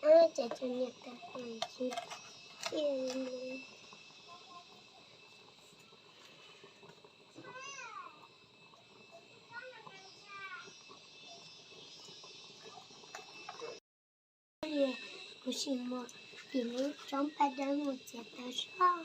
Ces tus niam tais tsis tiaj li. Kuv sim mus tim lub roob paj dawb mus txiav taws soj.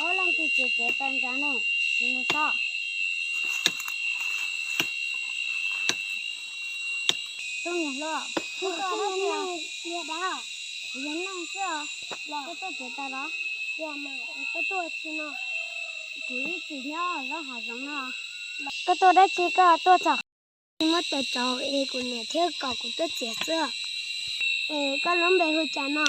Ob leej twg tsis txiav taws ntsav ne, tsis mus so. Tub niam hluas, kuv yog neeg xwb os, koj tuaj txiav taws los? Koj tuaj tsis no, kuv ib txwm nyob zaub hav zoov no. Koj tuaj dab tsi koj tuaj txog? Muab taws rau es kuv niam thiab kom kuv tuaj txiav xwb. Es koj lub npe hu cas no?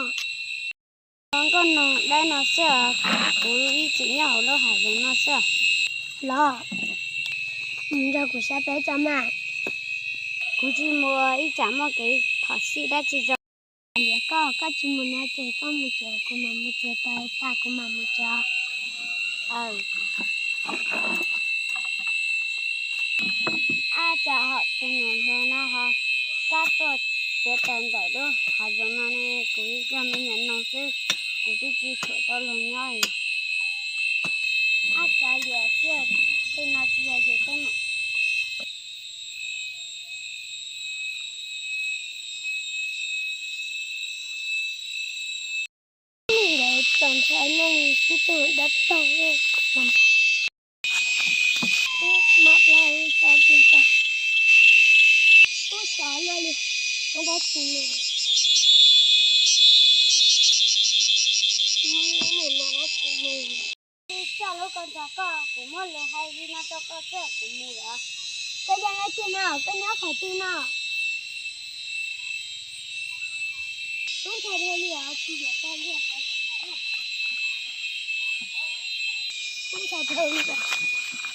Nkauj Noog Dawb no xwb, kuv ib txwm nyob hauv lub hav zoov no xwb. Los, mus nrog kuv sab peb tso mas. Kuv tsis mus, ib tsam muaj kev phom sij dab tsi zoo. Liam koj, koj tsis mus no ces koj mus tsev, kuv mam mus txiav taws tas kuv mam mus tsev. Ab, cas ho tus niam hluas no ho kab tuaj txiav taws ntawm lub hav zoov no ne, kuv yog me nyuam noog xwb, kuv twb tsis tshuam tau luag nyob li. Ab, cas liam xwb, tej no tsis yog yus teeb meem. Ntawd txaus ntshai no li, twb tug dab taug. Ub, mab plab, ub, xyov luaj li, muaj dab tsi mus. Mus no dab tsi mus. Coj lub koj nrog koj, kuv muab lus hais li no rau koj xwb, kuv mus lawm. Koj yog dab tsi no, koj nyob qhov twg no? Tub ntshai dhau li os, tsis yuav tau li os. Tub ntshai dhau li os.